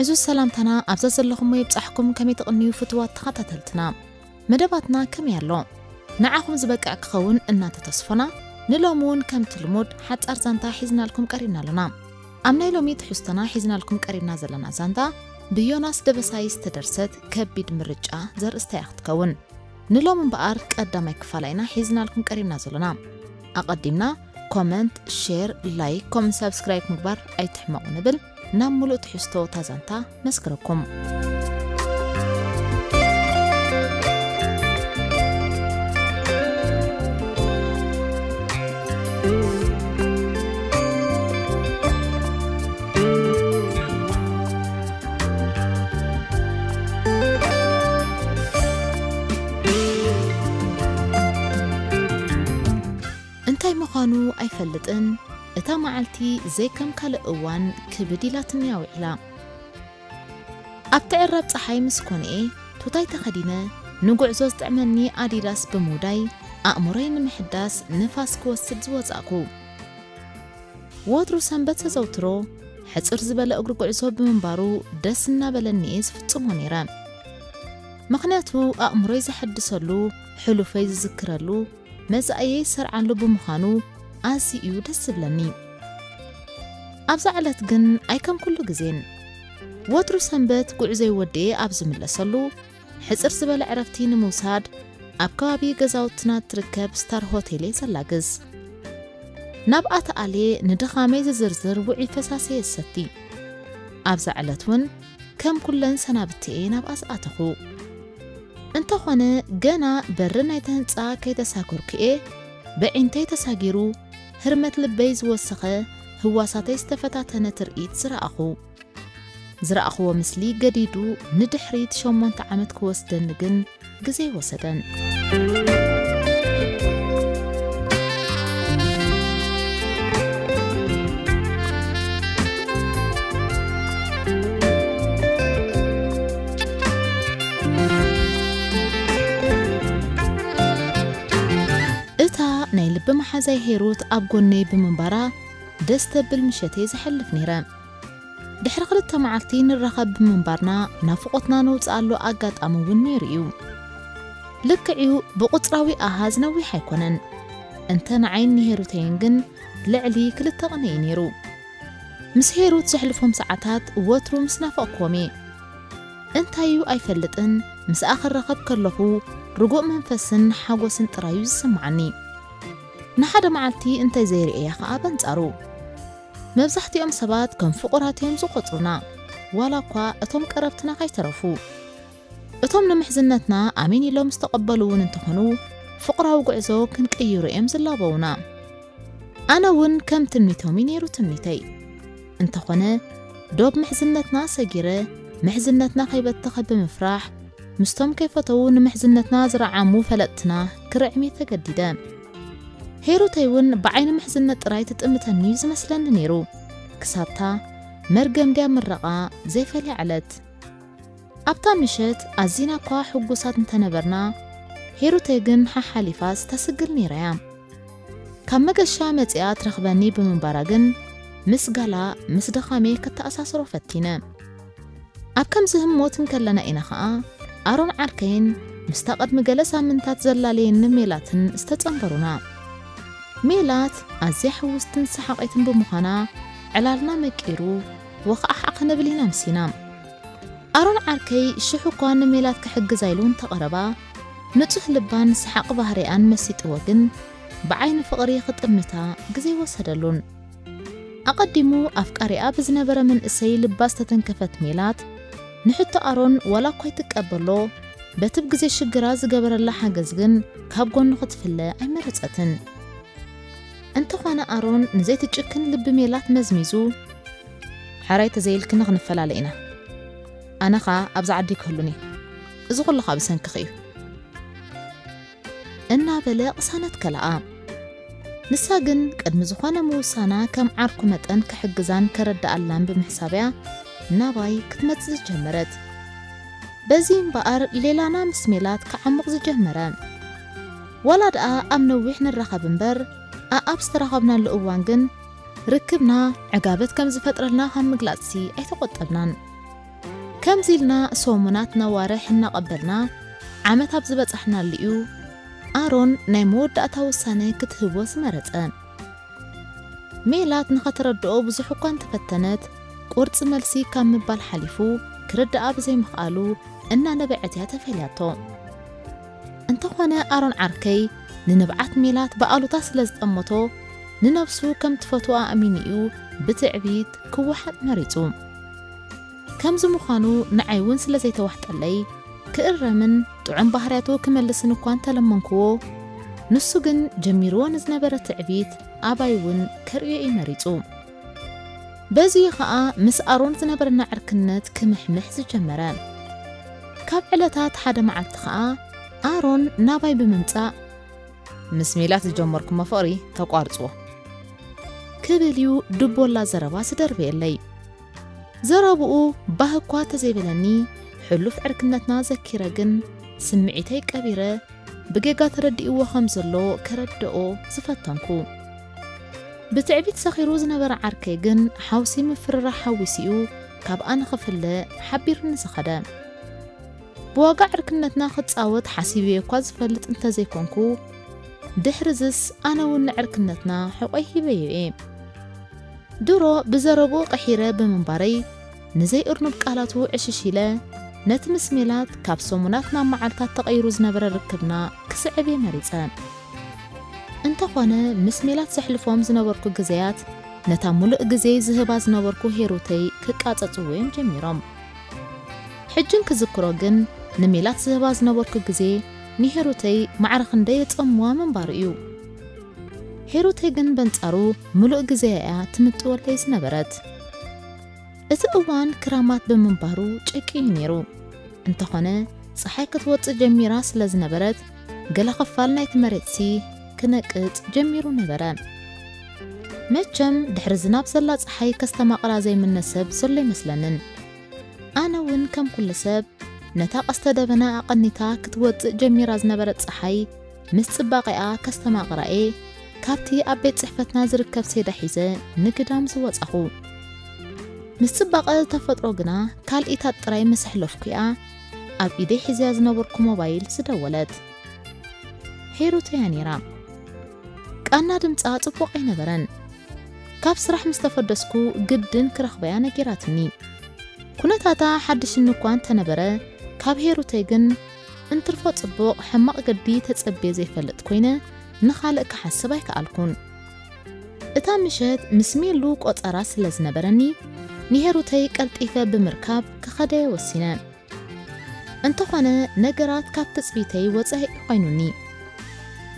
ቅዱስ ሰላምታና ኣብዛ ዘለኹሞ ይብጻሕኩም። ከመይ ትቕንዩ ፍትዋት ተኸታተልትና? መደባትና ከመይ ኣሎ? ንዓኹም ዝበቅዕ ክኸውን እናተተስፎና፣ ንሎሚ እውን ከምቲ ልሙድ ሓጻር ዛንታ ሒዝናልኩም ቀሪብና ኣሎና። ኣብ ናይ ሎሚ ትሕዝቶና ሒዝናልኩም ቀሪብና ዘለና ዛንታ ብዮናስ ደበሳይ ዝተደርሰት ከቢድ ምርጫ ዘርእስታ እያ ክትከውን። ንሎም እምበኣር ቀዳማይ ክፋላ ኢና ሒዝናልኩም ቀሪብና ዘሎና። ኣቐዲምና ኮመንት፣ ሼር፣ ላይክ፣ ኮመንት፣ ሳብስክራይብ ምግባር ኣይትሕመቑ ንብል። ናብ ሙሉእ ትሕዝቶ እታ ዛንታ ነስክረኩም። እንታይ ምዃኑ ኣይፈልጥን፣ እታ መዓልቲ ዘይከም ካልእ እዋን ክብድ ኢላትኒ ኣውዒላ። ኣብ ትዕረብ ጸሓይ ምስ ኮንኤ፣ ቱታይ ተኸዲነ፣ ንጉዕዞ ዝጥዕመኒ ኣዲዳስ ብምውዳይ፣ ኣእምሮይ ንምሕዳስ ንፋስ ክወስድ ዝወጻእኩ። ወትሩ ሰንበት ዘዘውትሮ፣ ሕጽር ዝበለ እግሪ ጉዕዞ ብምንባሩ ደስ እናበለኒ እየ ዝፍጽሞ ነይረ። ምኽንያቱ ኣእምሮይ ዘሐድሰሉ፣ ሕሉፈይ ዝዝክረሉ፣ መጻኢየይ ዝሰርዓሉ ብምዃኑ ኣዝዩ እዩ ደስ ዝብለኒ። ኣብዛ ዕለት ግን ኣይከም ኩሉ ግዜን። ወትሩ ሰንበት ጉዕዞይ ወዲኤ ኣብ ዝምለሰሉ፣ ሕጽር ዝበለ ዕረፍቲ ንምውሳድ ኣብ ከባቢ ገዛውትና እትርከብ ስታር ሆቴል እየ ዘላግስ። ናብኣ ተኣልየ ንድኻመይ ዝዝርዝር ውዑይ ፈሳሲ እየ ዝሰቲ። ኣብዛ ዕለት እውን ከም ኩለን ሰናብቲ እየ ናብኣ ዝኣተኹ። እንተኾነ ገና በሪ ናይቲ ህንጻ ከይተሳገርኩ እየ ብዒንተይ ተሳጊሩ ህርመት ልበይ ዝወሰኸ ህዋሳተይ ዝተፈታተነ ትርኢት ዝረኣኹ። ዝረኣኽዎ ምስሊ ገዲዱ ንድሕሪት ሸሞንተ ዓመት ክወስደኒ ግን ግዜ ኣይወሰደን። እታ ናይ ልቢ መሓዛይ ሄሩት ኣብ ጎነይ ብምንባራ ደስ ተብል ምሸት እየ ዘሕልፍ ነይረ። ድሕሪ ክልተ መዓልቲ ንራኸብ ብምንባርና ናፍቖትና ነውጽኣሉ ኣጋጣሚ እውን ነይሩ እዩ። ልክዕ እዩ፣ ብቑጽራዊ ኣሃዝ ነዊሕ ኣይኮነን። እንተ ንዓይን ንሄሩተይን ግን ልዕሊ ክልተ ቅነ እዩ ነይሩ። ምስ ሄሩት ዘሕልፎም ሰዓታት ወትሩ ምስ ናፈቕክዎም እየ። እንታይ እዩ ኣይፈልጥን፣ ምስኣ ክራኸብ ከለኹ ርጉእ መንፈስን ሓጎስን ጥራይ እዩ ዝስምዓኒ። ንሓደ መዓልቲ እንተዘይርእያ ኸኣ በንጻሩ። መብዛሕትኦም ሰባት ከም ፍቑራት እዮም ዝቖጽሩና፣ ዋላ እኳ እቶም ቀረብትና ከይተረፉ። እቶም ንምሕዝነትና ኣሜን ኢሎም ዝተቐበሉ እውን እንተኾኑ፣ ፍቕራዊ ጉዕዞ ክንቅይሮ እዮም ዝላበዉና። ኣነ እውን ከም ትምኒቶም እዩ ነይሩ ትምኒተይ። እንተኾነ፣ ዶብ ምሕዝነትና ሰጊረ፣ ምሕዝነትና ከይበተኸ ብምፍራሕ፣ ምስቶም ከይፈተዉ ንምሕዝነትና ዝረዓሙ ፈለጥትና ክርዕም እየ ተገዲደ። ሄሩተይ እውን ብዓይኒ ምሕዝነት ጥራይ ትጥምተኒ እዩ ዝመስለኒ ነይሩ። ክሳብታ መርገም ድያ ምረቓ ዘይፈልያ ዕለት። ኣብታ ምሸት ኣዚና እኳ ሕጉሳት እንተነበርና፣ ሄሩተይ ግን ሓሓሊፋስ ተስግል ነይራ እያ። ካብ መገሻ መጺኣ ትረኽበኒ ብምንባራ ግን፣ ምስ ጋላ ምስ ድኻመይ ከተኣሳስሮ ፈቲነ። ኣብ ከምዚ ህሞት እንከለና ኢና ኸኣ፣ ኣሮን ዓርከይን ምስታ ቅድሚ ገለ ሳምንታት ዘላለየኒ ሜላትን ዝተጸንበሩና። ሜላት ኣዝያ ሕውስትን ሰሓቒትን ብምዃና፣ ዕላልና መቂሩ፣ ወኻዕኻዕ ክንብል ኢና ኣምሲና። ኣሮን ዓርከይ ሽሕ እኳ ንሜላት ክሕግዛ ኢሉ እንተቐረባ፣ ንጹህ ልባን ሰሓቕ ባህሪኣን መሲጥዎ ግን፣ ብዓይኒ ፍቕሪ ክጥምታ ግዜ ወሰደሉን። ኣቐዲሙ ኣፍቃሪኣ ብዝነበረ መንእሰይ ልባ ዝተተንከፈት ሜላት፣ ንሕቶ ኣሮን ዋላ እኳ ኣይትቀበሎ፣ በቲ ብግዜ ሽግራ ዝገበረላ ሓገዝ ግን ካብ ጎኑ ክትፍለ ኣይመረጸትን። እንተኾነ ኣሮን ንዘይትጭክን ልቢ ሜላት መዝሚዙ፣ "ሓራይ ተዘይልክኒ ክንፈላለ ኢና። ኣነ ኸኣ ኣብዚ ዓዲ ክህሉኒ። እዚ ኹሉ ኸኣ ብሰንክኺ እዩ" እናበለ ቅሳነት ከልኣ። ንሳ ግን ቅድሚ ዝኾነ ምውሳና ከም ዓርኩ መጠን ክሕግዛን ከረድኣላን ብምሕሳብ እያ ናባይ ክትመጽእ ዝጀመረት። በዚ እምበኣር ሌላና ምስ ሜላት ክዓሙቕ ዝጀመረ። ዋላ ደኣ ኣብ ነዊሕ ንራኸብ እምበር፣ ኣኣብ ዝተራኸብናሉ እዋን ግን ርክብና ዕጋበት ከም ዝፈጥረልና ካብ ምግላጽሲ ኣይተቖጠብናን። ከምዚ ኢልና ሰሙናት ነዋርሕ እናቐበልና ዓመት ኣብ ዝበጻሕናሉ እዩ ኣሮን ናይ መወዳእታ ውሳነ ክትህቦ ዝመረጸ። ሜላት ንኸተረድኦ ብዙሕ እኳ እንተፈተነት፣ ቁርጺ መልሲ ካብ ምባል ሓሊፉ ክርድኣ ብዘይምኽኣሉ እናነበዐት እያ ተፈልያቶ። እንተኾነ ኣሮን ዓርከይ ንንብዓት ሜላት ብኣሉታ ስለ ዝጠመቶ፣ ንነብሱ ከም ትፈትዋ ኣእሚኑ እዩ ብትዕቢት ክወሓጥ መሪጹ። ከምዚ ምዃኑ ንዓይ እውን ስለ ዘይተዋሕጠለይ፣ ክእረምን ጥዑም ባህርያቱ ክመልስን እኳ እንተለመንክዎ፣ ንሱ ግን ጀሚርዎ ንዝነበረ ትዕቢት ኣባይ እውን ከርእዮ እዩ መሪጹ። በዚ ኸኣ ምስ ኣሮን ዝነበረና ዕርክነት ክምሕምሕ ዝጀመረ። ካብ ዕለታት ሓደ መዓልቲ ኸኣ ኣሮን ናባይ ብምምጻእ፣ "ምስ ሜላት ዝጀመርኩሞ ፍቕሪ ተቋርጽዎ" ክብል እዩ ድቦላ ዘረባ ዝደርበየለይ። ዘረብኡ ባህ እኳ ተዘይበለኒ፣ ሕሉፍ ዕርክነትና ዘኪረ ግን ስምዒተይ ቀቢረ ብጌጋ ተረዲእዎ ከም ዘሎ ከረድኦ ዝፈተንኩ። ብትዕቢት ሰኺሩ ዝነበረ ዓርከይ ግን ሓውሲ ምፍርራሕ ሓዊሱ እዩ ካብኣ ንኽፍለ ሓቢሩኒ ዝኸደ። ብዋጋ ዕርክነትና ክጻወት ሓሲበዮ እኳ ዝፈልጥ እንተዘይኮንኩ፣ ድሕርዝስ ኣነ እውን ንዕርክነትና ሕቖይ ሂበዮ እየ። ድሮ ብዘረብኡ ቀሒረ ብምንባረይ፣ ንዘይእርኑብ ቃላቱ ዕሽሽ ኢለ፣ ነቲ ምስ ሜላት ካብ ሰሙናት ናብ መዓልታት ተቐይሩ ዝነበረ ርክብና ክስዕብ እየ መሪጸ። እንተኾነ፣ ምስ ሜላት ዘሕልፎም ዝነበርኩ ግዜያት፣ ነታ ሙሉእ ግዜይ ዝህባ ዝነበርኩ ሄሩተይ ክቃጸጽዎ እዮም ጀሚሮም። ሕጂ እንክዝክሮ ግን፣ ንሜላት ዝህባ ዝነበርኩ ግዜ ንሄሩተይ ማዕረ ክንደይ የጸምዋ ምንባሩ እዩ። ሄሩተይ ግን በንጻሩ ምሉእ ግዜያ እያ ትምጥወለይ ዝነበረት። እቲ እዋን ክራማት ብምንባሩ ጨቂ እዩ ነይሩ። እንተኾነ፣ ጸሓይ ክትወጽእ ጀሚራ ስለ ዝነበረት፣ ገለ ክፋል ናይቲ መሬትሲ ክነቅጽ ጀሚሩ ነበረ። መቸም፣ ድሕሪ ዝናብ ዘላ ጸሓይ ከስተማቕራ ዘይምነ ሰብ ዘሎ ኣይመስለንን። ኣነ እውን ከም ኩሉ ሰብ፣ ነታ ቀስተ ደበና ኣቐኒታ ክትወጽእ ጀሚራ ዝነበረት ጸሓይ ምስ ጽባቐኣ ከስተማቕራ እየ ካብቲ ኣብ ቤት ጽሕፈትና ዝርከብ ሴዳ ሒዘ ንግዳም ዝወጻኹ። ምስ ጽባቐ ተፈጥሮ ግና ካልኢታት ጥራይ ምስ ኣሕለፍኩ እያ ኣብ ኢደይ ሒዘያ ዝነበርኩ ሞባይል ዝደወለት። ሄሩት እያ ነይራ። ቃና ድምጻ ጽቡቕ ኣይነበረን። ካብ ስራሕ ምስ ተፈደስኩ ግድን ክረኽበያ ነጊራትኒ። ኩነታታ ሓድሽኒ እኳ እንተነበረ፣ ካብ ሄሩተይ ግን እንትርፎ ጽቡቕ ሕማቕ ገዲ ተጸብየ ዘይፈልጥ ኮይነ ንኻልእ ክሓስብ ኣይከኣልኩን። እታ ምሸት ምስ ሜሉ ቆጸራ ስለ ዝነበረኒ፣ ንሄሩተይ ቀልጢፈ ብምርካብ ክኸደየ ወሲነ። እንተኾነ፣ ነገራት ካብ ትጽቢተይ ወጻኢ ኮይኑኒ።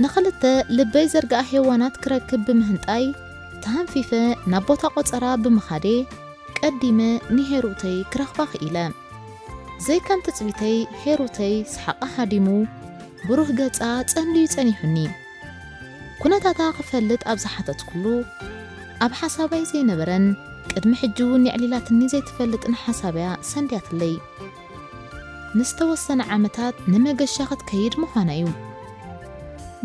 ንኽልተ ልበይ ዘርግኣ ሄዋናት ክረክብ ብምህንጣይ ተሃንፊፈ ናብ ቦታ ቆጸራ ብምኻዴ ቀዲመ ንሄሩተይ ክረኽባ ክኢለ። ዘይከም ትጽቢተይ ሄሩተይ ሰሓቓ ሃዲሙ ብሩህ ገጻ ጸልዩ ጸኒሑኒ። ኩነታታ ክፈልጥ ኣብ ዝሓተትኩሉ ኣብ ሓሳባይ ዘይነበረን ቅድሚ ሕጂ እውን የዕሊላትኒ ዘይትፈልጥን ሓሳብያ ሰንድያትለይ። ንዝተወሰነ ዓመታት ንመገሻ ክትከይድ ምዃና እዩ።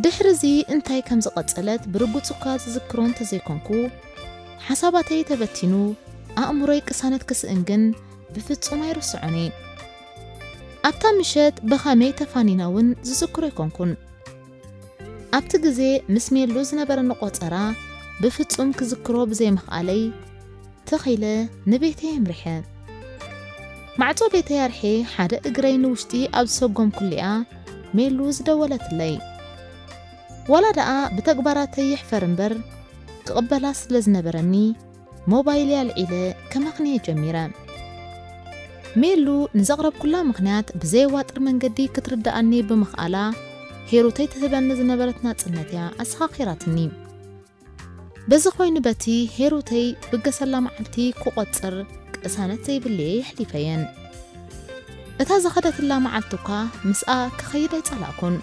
ድሕሪ እዚ እንታይ ከም ዝቐጸለት ብርጉጽ እኳ ዝዝክሮ እንተዘይኮንኩ፣ ሓሳባተይ ተበቲኑ ኣእምሮይ ቅሳነት ክስእን ግን ብፍጹም ኣይርስዖን እየ። ኣብታ ምሸት ብኸመይ ተፋኒና እውን ዝዝክሮ ኣይኮንኩን። ኣብቲ ግዜ ምስ ሜሉ ዝነበረኒ ቆጸራ ብፍጹም ክዝክሮ ብዘይምኽኣለይ፣ ትኽ ኢለ ንቤተይ ኣምሪሐ። ማዕጾ ቤተይ ኣርሔ ሓደ እግረይ ንውሽጢ ኣብ ዝሰጎምኩሉ'ያ ሜሉ ዝደወለትለይ። ዋላ ደኣ ብተግባራተይ ይሕፈር እምበር፣ ክቕበላ ስለ ዝነበረኒ፣ ሞባይለይ ኣልዒለ ከመኽንየ ጀሚረ። ሜሉ ንዘቕረብኩላ ምኽንያት ብዘየዋጥር መንገዲ ክትርድኣኒ ብምኽኣላ፣ ሄሩተይ ትህበኒ ዝነበረት ናጽነት'ያ ኣሰኻኺራትኒ። በዚ ኮይኑ በቲ ሄሩተይ ትብገሰላ መዓልቲ ክቖጽር ቅሳነት ዘይብለየ የሕሊፈየን። እታ ዝኸደትላ መዓልቲ እኳ ምስኣ ክኸይድ ኣይጸላእኩን።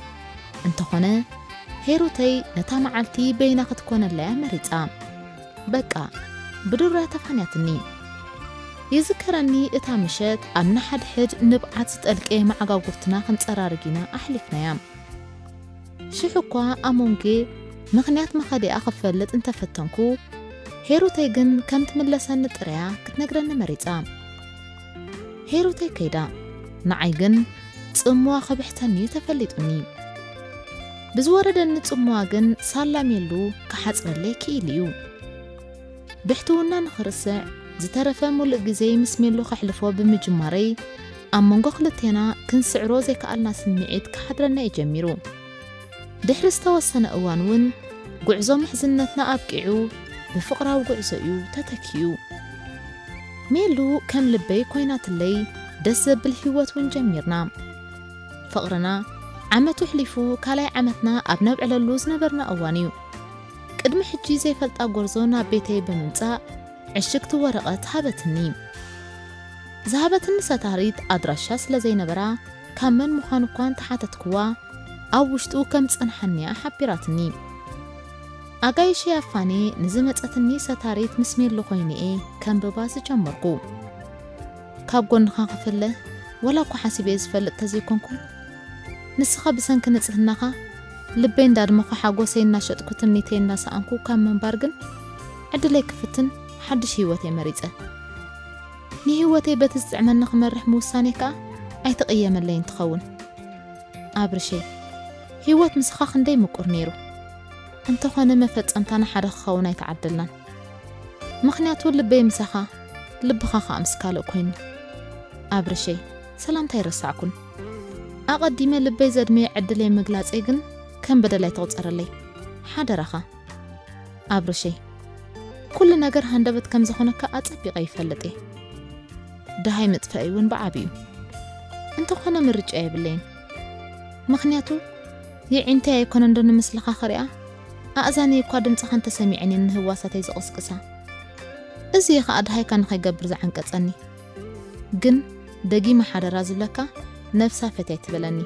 እንተኾነ፣ ሄሩተይ ነታ መዓልቲ በይና ክትኮነላ እያ መሪጻ። በቃ፣ ብድሩያ ተፋንያትኒ። ይዝከረኒ እታ ምሸት ኣብ ንሓድሕድ ንብዓት ዝጠልቀ መዓጋጉርትና ክንጸራርግ ኢና ኣሕሊፍናያ። ሽሕ እኳ ኣሞንጌ ምኽንያት መኸዲኣ ክፈልጥ እንተፈተንኩ፣ ሄሩተይ ግን ከም ትምለሰኒ ጥራያ ክትነግረኒ መሪጻ። ሄሩተይ ከይዳ፣ ንዓይ ግን ጽምዋ ክብሕተኒ እዩ ተፈሊጡኒ። ብዝወረደኒ ጽምዋ ግን ሳላ ሜሉ ክሓጽረለይ ክኢሉ እዩ። ብሕትውና ንኽርስዕ ዝተረፈ ሙሉእ ግዜይ ምስ ሜሉ ከሕልፎ ብምጅማረይ፣ ኣብ መንጎ ክልቴና ክንስዕሮ ዘይከኣልና ስምዒት ክሓድረና እዩ ጀሚሩ። ድሕሪ ዝተወሰነ እዋን እውን ጉዕዞ ምሕዝነትና ኣብቂዑ ብፍቕራዊ ጉዕዞ እዩ ተተኪኡ። ሜሉ ከም ልበይ ኮይናትለይ ደስ ዘብል ህይወት እውን ጀሚርና። ፍቕርና ዓመቱ ኣሕሊፉ ካልኣይ ዓመትና ኣብ ነብዕለሉ ዝነበርና እዋን እዩ። ቅድሚ ሕጂ ዘይፈልጣ ጎርዞ ናብ ቤተይ ብምምጻእ ዕሽግቲ ወረቐት ሃበትኒ። ዝሃበትኒ ሰታሪት ኣድራሻ ስለ ዘይነበራ ካብ መን ምዃኑ እኳ እንተሓተትክዋ ኣብ ውሽጡ ከም ዝጸንሓኒ እያ ሓቢራትኒ። ኣጋይሸይ ኣፋኔ ንዝመጸትኒ ሰታሪት ምስ ሜሉ ኮይነ እየ ከንብባ ዝጀመርኩ። ካብ ጎንኻ ክፍለ ወላ እኳ ሓሲበ ዝፈልጥ ተዘይኮንኩ፣ ንስኻ ብሰንኪ ንጽህናኻ ልበይ እንዳድመኹ ሓጎሰይ እናሸጥኩ ትምኒተይ እናሰኣንኩ ካብ ምንባር ግን ዕድለይ ክፍትን ሓድሽ ህይወተይ መሪጸ። ንህይወተይ በቲ ዝጥዕመኒ ክመርሕ ምውሳኔ ከኣ ኣይትቕየመለይን ትኸውን። ኣብርሸይ፣ ህይወት ምሳኻ ክንደይ ምቁር ነይሩ። እንተኾነ መፈጸምታና ሓደ ክኸውን ኣይተዓደልናን። ምኽንያቱ ልበይ ምሳኻ፣ ልብኻ ከኣ ምስ ካልእ ኮይኑ። ኣብርሸይ፣ ሰላምታ ኣይረሳዕኩን። ኣቐዲመ ልበይ ዘድመየ ዕድለይ ምግላጸይ ግን ከም በደል ኣይትቑጸረለይ። ሓደራኻ። ኣብርሸይ፣ ኩሉ ነገር ሃንደበት ከም ዝኾነካ ኣጸቢቐ ይፈልጥ እየ። ደሃይ ምጥፋእ እውን ብዓቢኡ። እንተኾነ ምርጫ የብለይን። ምኽንያቱ የዒንተይ ኣይኮነ እንዶ ንምስልኻ ክሪኣ፣ ኣእዛነይ እኳ ድምጽኻ እንተሰሚዐን እየን ንህዋሳተይ ዝቕስቅሳ። እዚ እዩ ኸኣ ደሃይካ ንኸይገብር ዝዓንቀጸኒ። ግን ደጊመ ሓደራ ዝብለካ ነብሳ ፈትያ ኣይትበለኒ።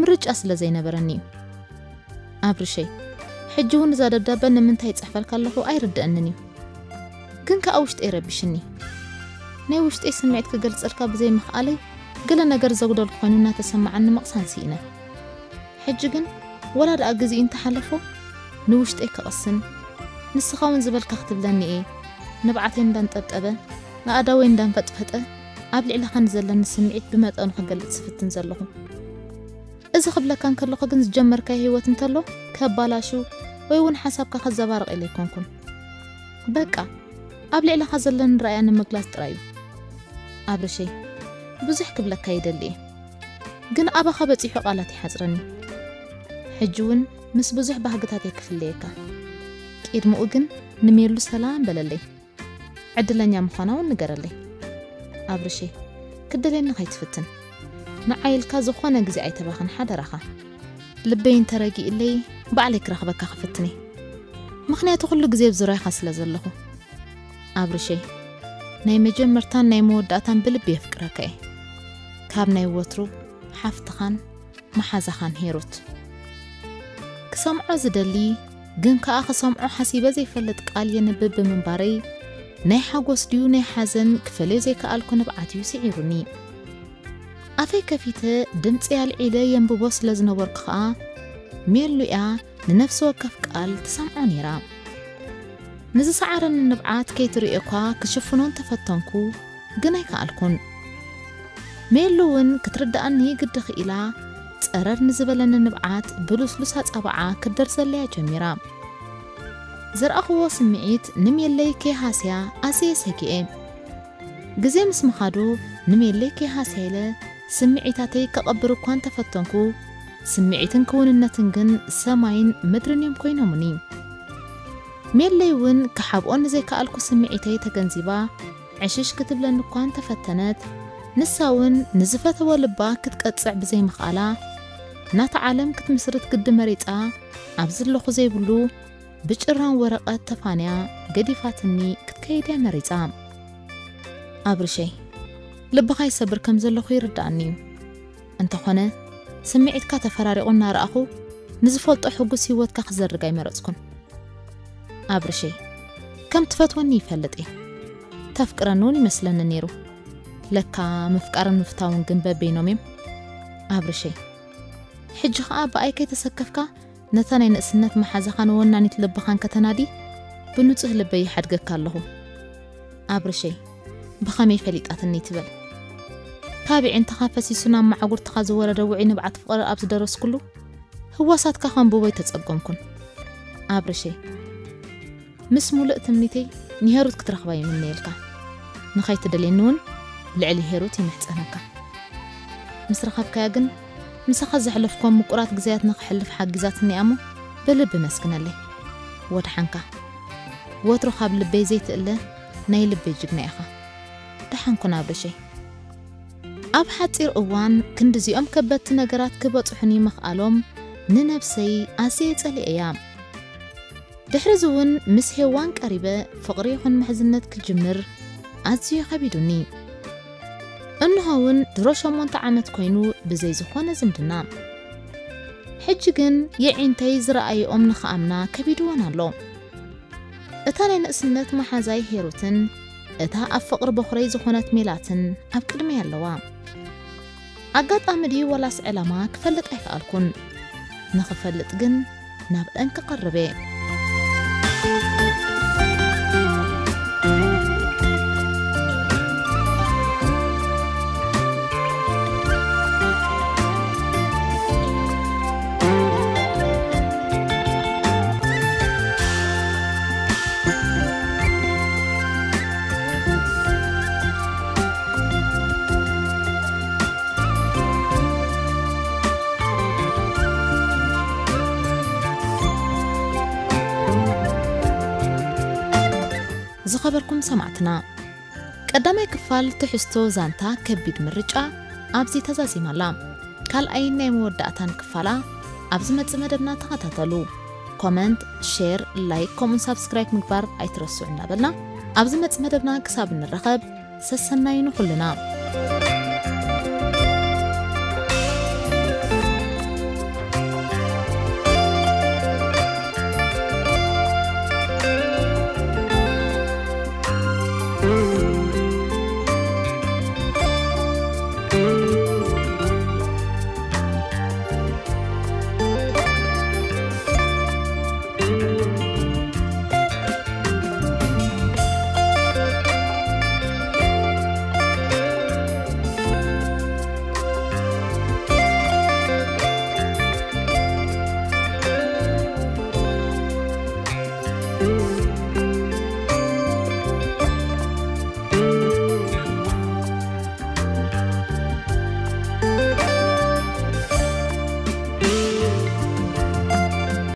ምርጫ ስለ ዘይነበረኒ እዩ። ኣብርሸይ፣ ሕጂ እውን እዛ ደብዳበ ንምንታይ ይጽሕፈልካ ኣለኹ ኣይርድኣንን እዩ። ግን ከኣ ውሽጠይ ረቢሽኒ። ናይ ውሽጠይ ስምዒት ክገልጸልካ ብዘይምኽኣለይ ገለ ነገር ዘጉደልኩ ኮይኑ እናተሰማዓኒ ምቕሳን ስኢነ። ሕጂ ግን ወላ ደኣ ግዜኡ እንተሓለፎ ንውሽጠይ ክቕስን፣ ንስኻ እውን ዝበልካ ክትብለኒ እየ። ንብዓተይ እንዳንጠብጠበ፣ ኣእዳወይ እንዳንፈጥፈጠ፣ ኣብ ልዕለኻ ንዘለኒ ስምዒት ብመጠኑ ክገልጽ ዝፍትን ዘለኹ። እዚ ክብለካ እንከለኹ ግን ዝጀመርካዮ ህይወት እንተሎ ከባላሹ ወይ እውን ሓሳብካ ከዘባርቕ ኢለ ኣይኮንኩን። በቃ፣ ኣብ ልዕለኻ ዘለኒ ራእያ ንምግላጽ ጥራይ እዩ። ኣብርሸይ፣ ብዙሕ ክብለካ ይደሊ እየ። ግን ኣባኻ በጺሑ ቃላት ይሓጽረኒ። ሕጂ እውን ምስ ብዙሕ ባህግታተይ ክፍለየካ። ቅድሚኡ ግን ንሜሉ ሰላም በለለይ። ዕድለኛ ምዃና እውን ንገረለይ። ኣብርሸይ፣ ክደልየኒ ከይትፍትን። ንዓይ ኢልካ ዝኾነ ግዜ ኣይተባኽን ሓደራኻ። ልበይ እንተረጊእለይ ባዕለይ ክረኽበካ ክፍትን እየ። ምኽንያቱ ኩሉ ግዜ ኣብ ዙርያኻ ስለ ዘለኹ። ኣብርሸይ፣ ናይ መጀመርታን ናይ መወዳእታን ብልቢ የፍቅረካ እየ። ካብ ናይ ወትሩ ሓፍትኻን መሓዛኻን ሄሩት። ክሰምዖ ዝደሊ ግን ከኣ ክሰምዖ ሓሲበ ዘይፈልጥ ቃል የንብብ ብምንባረይ ናይ ሓጎስ ድዩ ናይ ሓዘን ክፈልዮ ዘይከኣልኩ ንብዓት እዩ ስዒሩኒ። ኣፈይ ከፊተ ድምፂ ኣልዒለ የንብቦ ስለ ዝነበርኩ ከኣ ሜሉ እያ ንነፍሲ ወከፍ ቃል ትሰምዖ ነይራ። ንዝሰዓረኒ ንብዓት ከይትርእዮ እኳ ክሽፍኖ እንተፈተንኩ ግን ኣይከኣልኩን። ሜሉ እውን ክትርድኣኒ ግዲ ክኢላ ጸረር ንዝበለኒ ንብዓት ብልስሉስ ኣጻብዓ ክትደርዘለያ ጀሚራ። ዘርኣኽዎ ስምዒት ንሜለይ ከይሃስያ ኣዝየ ሰጊኤ። ግዜ ምስ ምኻዱ ንሜለይ ከይሃስያ ኢለ ስምዒታተይ ከቐብር እኳ እንተፈተንኩ፣ ስምዒትን ክውንነትን ግን ሰማይን ምድርን እዮም ኮይኖምኒ። ሜለይ እውን ክሓብኦ ንዘይከኣልኩ ስምዒተይ ተገንዚባ፣ ዕሽሽ ክትብለኒ እኳ እንተፈተነት፣ ንሳ እውን ንዝፈተወ ልባ ክትቀጽዕ ብዘይምኽኣላ፣ ናታ ዓለም ክትምስርት ግዲ መሪጻ፣ ኣብ ዘለኹ ዘይብሉ ብጭራን ወረቐት ተፋንያ ገዲፋትኒ ክትከይድ እያ መሪጻ። ኣብርሸይ፣ ልብኻ ይሰብር ከም ዘለኹ ይርድኣኒ እዩ። እንተኾነ፣ ስምዒትካ ተፈራሪቑ እናረኣኹ፣ ንዝፈልጦ ሕጉስ ህይወትካ ክዘርግ ኣይመረጽኩን። ኣብርሸይ፣ ከም ትፈትወኒ ይፈልጥ እየ። ተፍቅረኒ እውን ይመስለኒ ነይሩ። ለካ ምፍቃርን ምፍታውን ግን በበይኖም እዮም። ኣብርሸይ፣ ሕጂ ኸኣ ብኣይ ከይተሰከፍካ፣ ነታ ናይ ንእስነት መሓዛኻን ወናኒት ልብኻን ከተናዲ፣ ብንጹህ ልበይ ይሓድገካ ኣለኹ። ኣብርሸይ፣ ብኸመይ ፈሊጣትኒ ትብል? ካብ ኣዒንትኻ ፈሲሱ ናብ መዓጉርትኻ ዝወረደ ውዑይ ንብዓት ፍቕሪ ኣብ ዝደረስኩሉ፣ ህዋሳትካ ከንብቦ ኣይተጸገምኩን። ኣብርሸይ፣ ምስ ሙሉእ ትምኒተይ ንሄሩት ክትረኽባ ይምነየልካ። ንኸይትደልየኒ እውን ልዕሊ ሄሩት ይምሕጸነካ። ምስ ረኸብካያ ግን፣ ምሳኻ ዘሕለፍኩም ምቁራት ግዜያት ንኽሕልፍ ሓጊዛትኒ እያ እሞ፣ ብልቢ መስግነለይ። ወድሓንካ። ወትሩ ካብ ልበይ ዘይትእለ ናይ ልበይ ጅግና ኢኻ። ደሓን ኩን ኣብርሸይ። ኣብ ሓጺር እዋን ክንድዚኦም ከበድቲ ነገራት ክበጽሑኒ ምኽኣሎም ንነብሰይ ኣዝየ ጸሊኤያ። ድሕሪ እዚ እውን ምስ ሄዋን ቀሪበ ፍቕሪ ይኹን ምሕዝነት ክጅምር ኣዝዩ ከቢዱኒ። እንሆ እውን ድሮ ሸሞንተ ዓመት ኮይኑ ብዘይ ዝኾነ ዝምድና። ሕጂ ግን የዒንተይ ዝረኣይኦም ንኽኣምና ከቢድወን ኣሎ። እታ ናይ ንእስነት መሓዛይ ሄሩትን እታ ኣብ ፍቕሪ በኹረይ ዝኾነት ሜላትን ኣብ ቅድመይ ኣለዋ። ኣጋጣሚ ድዩ ወላስ ዕላማ ክፈልጥ ኣይከኣልኩን። ንኽፈልጥ ግን ናብአን ክቐርብ እየ። ዝኸበርኩም ሰማዕትና፣ ቀዳማይ ክፋል ትሕዝቶ ዛንታ ከቢድ ምርጫ ኣብዚ ተዛዚማ ኣላ። ካልኣይን ናይ መወዳእታን ክፋላ ኣብ ዝመጽእ መደብና ተኸታተሉ። ኮመንት፣ ሼር፣ ላይክ ከምኡን ሳብስክራይብ ምግባር ኣይትረስዑ እናበልና፣ ኣብ ዝመጽእ መደብና ክሳብ እንራኸብ ሰሰናዩ ንኹልና።